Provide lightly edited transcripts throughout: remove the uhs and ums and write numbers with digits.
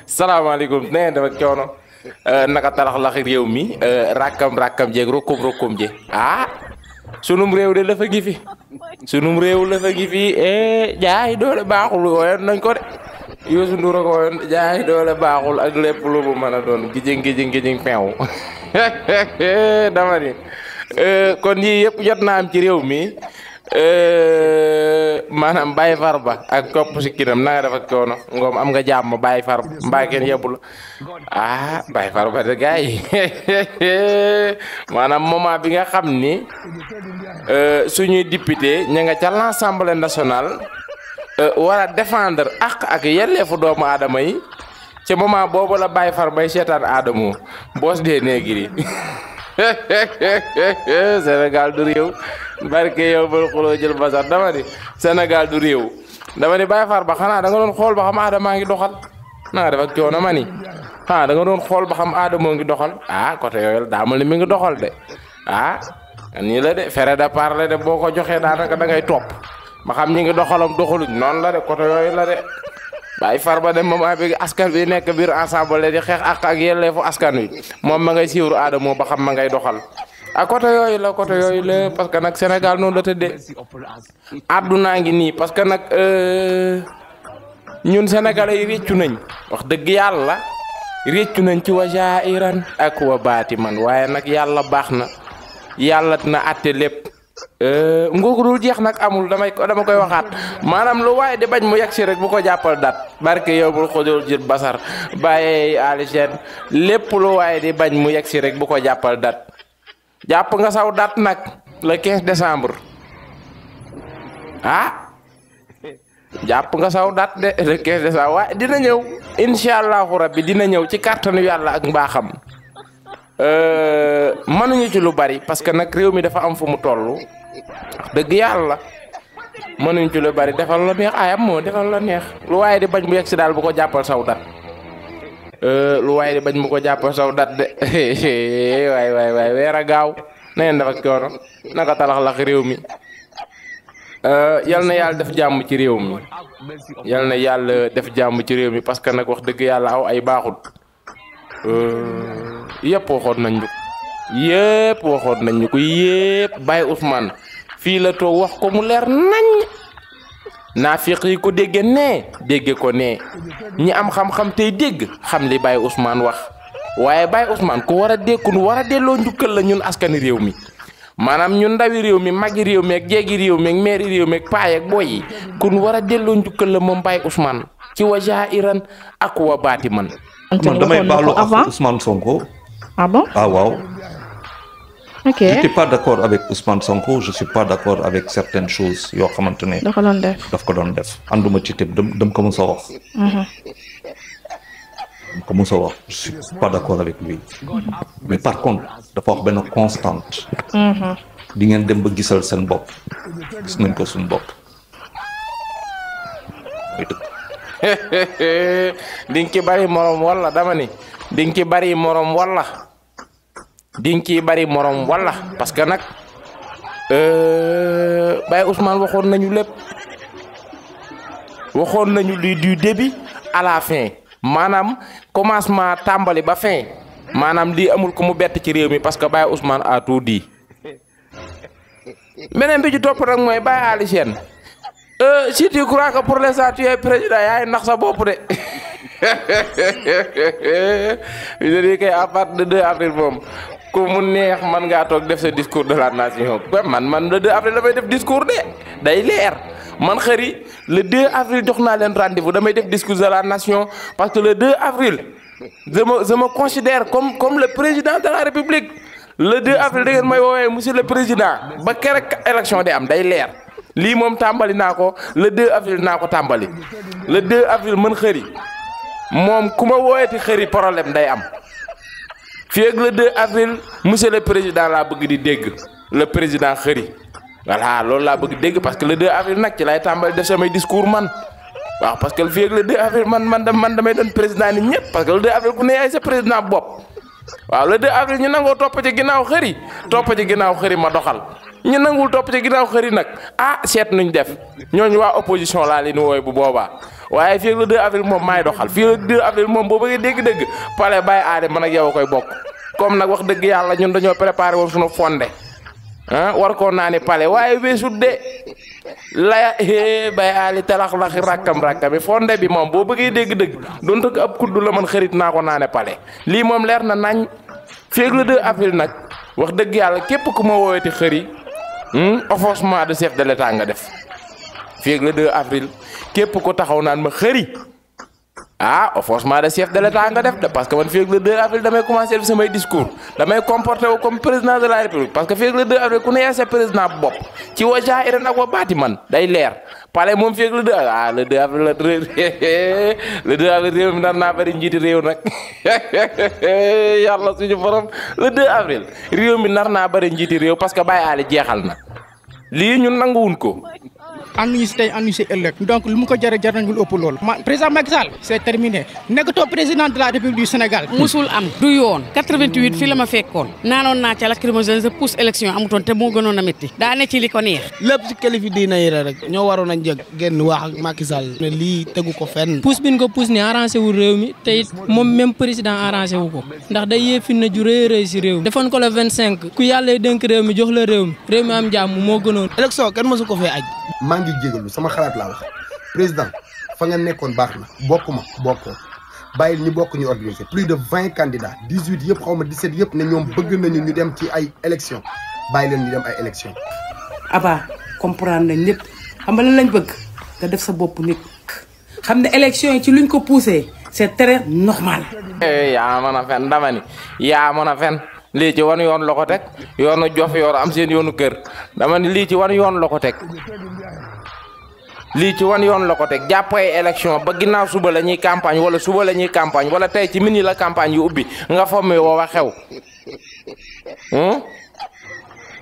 salaamaaleykum nee dafa coono naka talax laxi réew mi rakkam jeeg rokkum je sunum réew de la fa gi fi sunum réew la fa gi fi jaay doole baaxul woyoon nañ ko de Youssou Ndour ko woyoon jaay doole baaxul ak lépp lu mu mën a doon gijing peew dama ni kon yii yëpp jot naa am ci réew mi maanaam Baye Farba ak topp si kinam na nga def ak coono ngoom am nga jàmm Baye Farba mbaa kenn yebbu la Baye Farba de gars yi maanaam moment bi nga xam ni suñuy député ña nga ca l'Assemblée nationale war a défendre ak yelleefu doomu aadama yi ca moment boobu la Baye Farba bay seetaan aadamoo boos dee néegri Sénégal du réew barke yow bal xuloo jël basar dama ni Sénégal du réew dama ni Baye Farba xanaa da nga doon xool ba xam aadamaa ngi doxal na nga def ak coono ma ni da nga doon xool ba xam aadamoo ngi doxal côté yooyu daa mel ni mi ngi doxal de nii la de fere de parler de boo ko joxee daanaka da ngay topp ba xam ñi ngi doxalam doxaluñ noonu la de côté yooyu la de Baye Farba de moment bi askan bi nekk biir ensemble di xeex ak yelleefu askan wi moom ma ngay siiwru aadamoo ba xam ma ngay doxal côté yooyu la parce que nag Sénégal noonu la tëddee àddunaa ngi nii parce que nag ñun sénégalais yi réccu nañ wax dëgg yàlla réccu nañ ci wa jairan ak wa baati man waaye nag yàlla baax na yàlla na àtte lépp nguur dul jeex nag amul dama koy waxaat maanaam lu waaye di bañ mu yegg si rek bu ko jàppal dat barke yow bul xojol jël basar bàyyee alicien lépp lu waaye di bañ mu yegg si rek bu ko jàppal dat jàpp nga saw dat nag le 15 décembre jàpp nga saw dat de le 15 décembre waaye dina ñëw incha allahu rabbi dina ñëw ci kàttanu yàlla ak mbaaxam mënuñu ci lu bari parce que nag réew mi dafa am fu mu toll wax dëgg yàlla mënuñu ci lu bari defal la neex ayam moo defal la neex lu waaye di bañ mu yegg si daal bu ko jàppal saw dat lu waaye di bañ mu ko jàppal saw dat de waay weer a gaaw na ngeen def ak coono naka talax lax réew mi yal na yàlla def jàmm ci réew mi yal na yàlla def jàmm ci réew mi parce que nag wax dëgg yàlla aw ay baaxul yëpp waxoon nañ ñu ko yëpp Baye Ousmane fii la toog wax ko mu leer nañ naafiq yi ko dégge ko nee ñi am xam-xam tey dégg xam li Baye Ousmane wax waaye Baye Ousmane ku war a delloo njukkal la ñun askani réew mi maanaam ñun ndawi réew mi magi réew mi ak jeegi réew mi ak meeri réew mi ak paay ak boy yi kun war a delloo njukkal la moom Baye Ousmane ci wa jairan ak wa baati man damay baalu ak Ousmane Sonko. Bon? Wow. Ok. Je n'étais pas d'accord avec Ousmane Sonko, je suis pas d'accord avec certaines choses. Yo xamantene. Daf ko doon def. Anduma ci tib dem ko musa wax. Je suis pas d'accord avec lui. Mais par contre, dafa wax ben constante. Di ngeen dem ba gisal seen bopp. Gis nañ ko suñ bopp. dinga ci bari morom walla dama ni dinga ci bari morom walla parce que nag Baye Ousmane waxoon nañu lépp waxoon nañu lii du début à la fin maanaam commencement tàmbali ba fin maanaam lii amul ko mu bett ci réew mi parce que Baye Ousmane a tout dit beneen bi ci topp nag mooy Baye Ali Sène si tu crois que pour l'instant tu es président yaay nax sa bopp de je dis que à partir de 2 avril moom ku mu neex man ngaa toog def sa discours de la nation man le 2 avril damay def discours de day leer man xëri le 2 avril jox naa leen rendez-vous damay def discours de la nation parce que le 2 avril je me considère comme le président de la république le 2 avril da ngeen may woowee monsieur le président ba keroog élection di am day leer. lii moom tàmbali naa ko le 2 avril naa ko tàmbali le 2 avril mën xëri moom ku ma wooyeti xëri problème day am fii ak le 2 avril monsieur le président laa bëgg di dégg le président xëri voilà loolu laa bëgg dégg parce que le 2 avril nag ci lay tàmbali def samay discours man waaw parce que fii ak le 2 avril man damay doon président ni ñëpp parce que le 2 avril ku ne yaay sa président bopp waaw le 2 avril ñu nangoo topp ci ginnaaw xëri ma doxal ñu nangul topp ci ginnaaw xëri nag seet nuñ def ñooñu waa opposition laa leen wooy bu boobaa waaye fii ak le 2 avril moom maay doxal fii ak le 2 avril moom boo bëggee dégg-dëgg pale Baye Ali man ak yow a koy bokk comme nag wax dëgg yàlla ñun dañoo préparé woon suñu fondé war koo naa ni pale waaye weesut de la Baye Ali talax laxi rakkam fondé bi moom boo bëggee dégg-dëgg donte ko ab kuddu la man xërit naa ko naa ne pale lii moom leer na nañ fii ak le 2 avril nag wax dëgg yàlla képp ku ma wooweti xëri offensement de chef de l'état nga def fii ak le 2 avril képp ko taxaw naan ma xëri offensement de chef de l'état nga def de parce que man fii ak le 2 avril damay commencer samay discours damay comporter wu comme président de la république parce que fii ak le 2 avril ku ne sa président bopp ci wa jaahiran ak wa baati man day leer pale moom fii ak le 2 le 2 avril le 2 avril réew mi nar naa bëri njiiti réew nag yàlla suñu borom le 2 avril réew mi nar naa bëri njiiti réew parce que Baye Ali jeexal na lii ñun nanguwuñ ko. ànduñu si tey ànduñu si ëllëg donc lu mu ko jar nañu lu ëpp loolu. président Macky Sall c'est terminé nekkatoo président de la République du Sénégal. musul am du yoon 88 fii la ma fekkoon naanoon naa ca lacrymogène sa pousse élection amutoon te moo gënoon a métti daa ne ci li ko neex. lépp si kilifa diina yi rek ñoo waroon a jëg génn wax ak Macky Sall ne lii tegu ko fenn. pousse bi ñu ko pousse ni arrangé wu réew mi te it moom même président arrangé wu ko ndax day yéefin na ju rëy si réew mi. defoon ko le 25 ku yàlla dénk réew mi jox la réew mi am jàmm moo gënoon. élection kenn mësu ko fee aj. maa ngi jégalu sama xalaat laa wax président fa nga nekkoon baax na bokkuma bokkoo bàyyil ñu bokk ñu organiser plus de 20 candidats 18 yëpp xaw ma 17 yëpp ne ñoom bëgg nañu ñu dem ci ay élection bàyyi leen ñu dem ay élection Aba comprendre nañ lépp xam nga lan lañ bëgg nga def sa bopp nit xam ne élection yi ci luñ ko poussé c'est très normal. yaa mën a fen dama ni yaa mën a fen lii ci wan yoon la ko teg yoonu jof yor am seen yoonu kër dama ni lii ci wan yoon la ko teg lii ci wan yoon la ko teg jàpp ay élection ba ginnaaw suba la ñuy campagne wala suba la ñuy campagne wala tey ci mini la campagne yu ubbi nga fomme woowa xew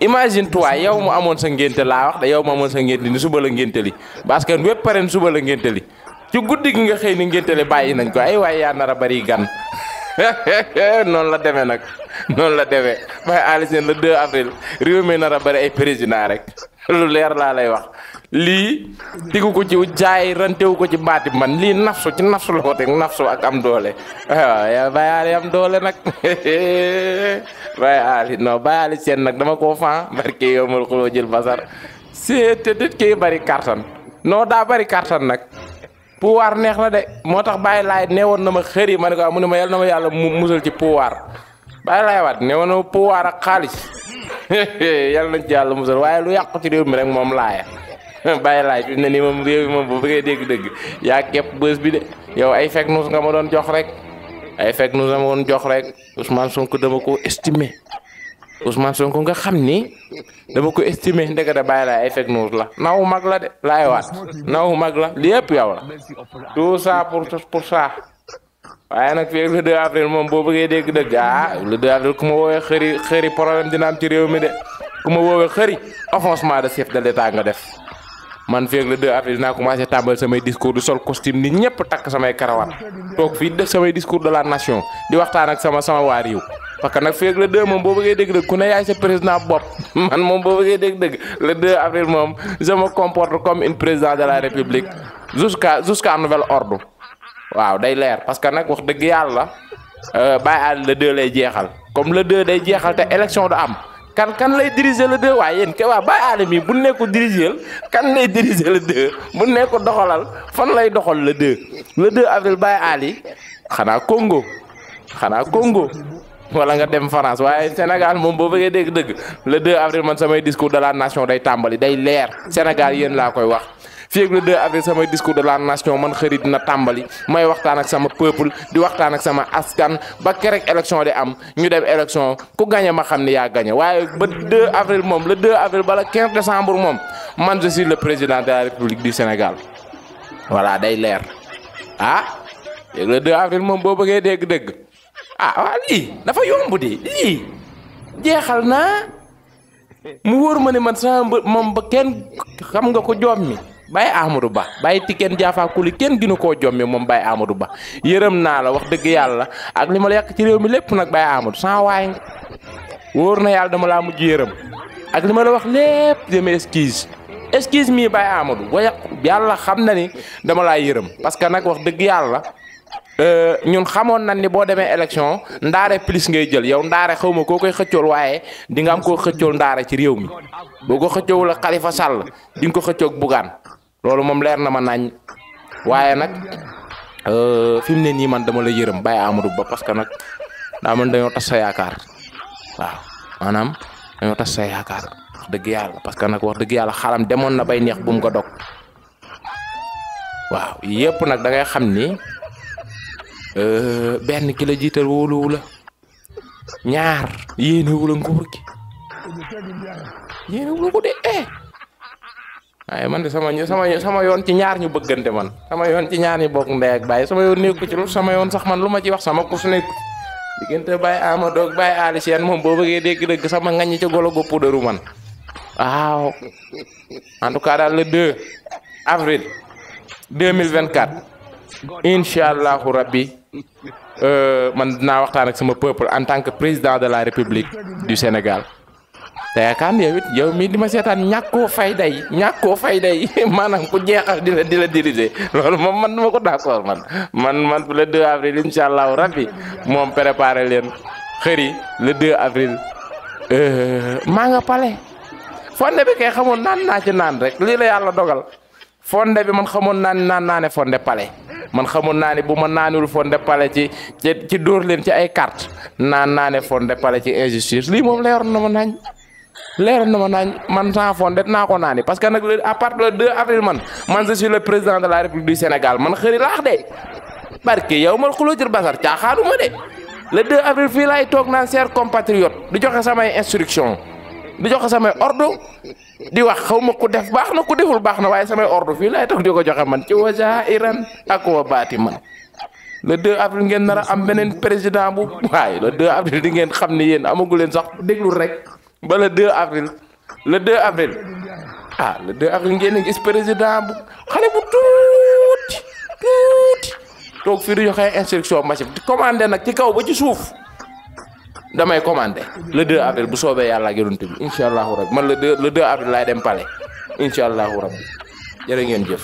imagine toi yow mu amoon sa ngénte laa wax da yow mu amoon sa ngénte ni suba la ngénte li parce que wépp paren suba la ngénte li ci guddi gi nga xëy ni ngénte li bàyyi nañ ko ay waaye yaa nar a bari gan noonu la demee nag noonu la demee Baye Ali Sène le 2 avril réew mi nar a bari ay président rek lu leer laa lay wax lii tigu ko ci jaay rantewu ko ci baati man lii nafsu ci nafsu la ko teg nafsu ak am doole waaw yaa Baye Ali am doole nag Baye Ali non Baye Ali Sène nag dama koo fan barke yow mal xuloo jël basar c'est peut-être kii bari kartan non daa bari kartan nag pouvoir neex na de moo tax Baye Laay neewoon na ma xëri ma ne ko mu ne ma yal na ma yàlla musal ci pouvoir Baye Laay waat neewoon na ma pouvoir ak xaalis yal nañ ci yàlla musal waaye lu yàqu ci réew mi rek moom laaya Baye Laay fi mu ne nii moom réew mi moom bu bëggee dégg-dëgg yaa képp bës bi de yow ay fake news nga ma doon jox rek ay fake news nga ma doon jox rek Ousmane Sonko dama ko estimé Ousmane Sonko nga xam ni dama ko estimé ndekete Baye Laay ay fake news la nawu mag la de laay waat nawu mag la li yëpp yow la tout ça pour ça waaye nag fii le 2 avril moom boo bëggee dégg-dëgg le 2 avril ku ma woowee xëri problème dina am ci réew mi de ku ma woowee xëri offensement de chef de l'état nga def man fii le 2 avril naa commencé tàmbali samay discours di sol costume nit ñëpp takk samay karawaat toog fii def samay discours de la nation di waxtaan ak sama waa réew parce que nag fii le 2 moom boo bëggee dégg-dëgg ku ne yaay sa président bopp man moom boo bëggee dégg-dëgg le 2 avril moom je me comporte comme une président de la république jusqu'à nouvel ordre waaw day leer parce que nag wax dëgg yàlla Baye Ali le 2 lay jeexal comme le 2 day jeexal te élection du am kan lay diriger le 2 waaye yéen waa Baye Ali mi bu nekku diriger kan lay diriger le 2 bu nekku doxalal fan lay doxal le 2 avril Baye Ali xanaa Congo wala nga dem France waaye Sénégal moom boo bëggee dégg-dëgg le 2 avril man samay discours de la nation day tàmbali day leer Sénégal yéen laa koy wax fii ak le 2 avril samay discours de la nation man xërit dina tàmbali may waxtaan ak sama peuple di waxtaan ak sama askan ba kerek élection di am ñu dem élection ku gagné ma xam ne yaa gagné waaye ba 2 avril moom le 2 avril bala 15 décembre moom man je suis le président de la République du Sénégal voilà day leer le 2 avril moom boo bëggee dégg-dëgg waa lii dafa yomb di lii jeexal naa mu wóor ma ne man sama moom ba kenn xam nga ko joom mi Baye Amadou Ba Baye Tiken Jaafa Kuli kenn gënu koo jommi moom Baye Amadou Ba yërëm naa la wax dëgg yàlla ak li ma la yàq ci réew mi lépp nag Baye Amadou sans waay nga wóor na yàlla dama laa mujj yërëm ak li ma la wax lépp dama excuse mi Baye Amadou wa yàlla xam na ni dama laa yërëm parce que nag wax dëgg yàlla ñun xamoon nañ ni boo demee élection ndaare plus ngay jël yow ndaare xaw ma koo koy xëccool waaye di nga am koo xëccool ndaare ci réew mi boo ko xëccoowul ak Khalifa Sall di nga ko xëccoog Bougane loolu moom leer na ma nañ waaye nag fi mu ne nii man dama la yërëm Baye Amadou Ba parce que nag daa man dañoo tas sa yaakaar waaw maanaam dañoo tas sa yaakaar wax dëgg yàlla parce que nag wax dëgg yàlla xalam demoon na bay neex bu mu ko dog waaw yëpp nag da ngay xam ni benn ki la jiital wóoluwu la ñaar yéenewu la nguur gi yéenewu la ko de waaye man de sama yoon ci ñaar ñu bëggante man sama yoon ci ñaar ñu bokk ndey ak baay sama yoon nekku ci lu sama yoon sax man lu ma ci wax sama kus nekku diggante Baye Amadou ak Baye Ali Sène moom boo bëggee dégg-dëgg sama ngañ ci golo gopp dëru man waaw en tout cas daal le 2 avril 2024 incha allahu rabbi man dinaa waxtaan ak sama peuple en tant que président de la République du Sénégal te yaakaar yow mii di ma seetaan ñàkkoo fayda yi maanaam ku jeexal di la diriger loolu moom man duma ko d'accord man le 2 avril incha allahu rabbi moom préparé leen xëri le 2 avril maa nga pale fonde bi kay xamoon naa ci naan rek lii la yàlla dogal fonde bi man xamoon naa ne fonde pale man xamoon naa ne bu ma naanul fonde pale ci dóor leen ci ay carte naa ne fonde pale ci injustice lii moom leeroon na ma nañ man sans fonde naa ko naani parce que nag à partir du 2 avril man je suis le président de la République du Sénégal man xëri laax de barke yow man xuloo jër basar caaxaanuma de le 2 avril fii laay toog naan chers compatriotes di joxe samay instruction di joxe samay ordre di wax xaw ma ku def baax na ku deful baax na waaye samay ordre fii laay toog di ko joxe man ci waja iran ak wa baati man le 2 avril ngeen nar a am beneen président bu waaye le 2 avril di ngeen xam ni yéen amagu leen sax déglul rek ba le 2 avril le 2 avril ngeen gis président bu xale bu tuuti toog fii di joxe instruction massive di commandé nag ci kaw ba ci suuf damay commandé le 2 avril bu soobee yàlla ak yonent bi incha allahu rabbi man le 2 avril laay dem palais incha allahu rabbi jërë ngeen jëf.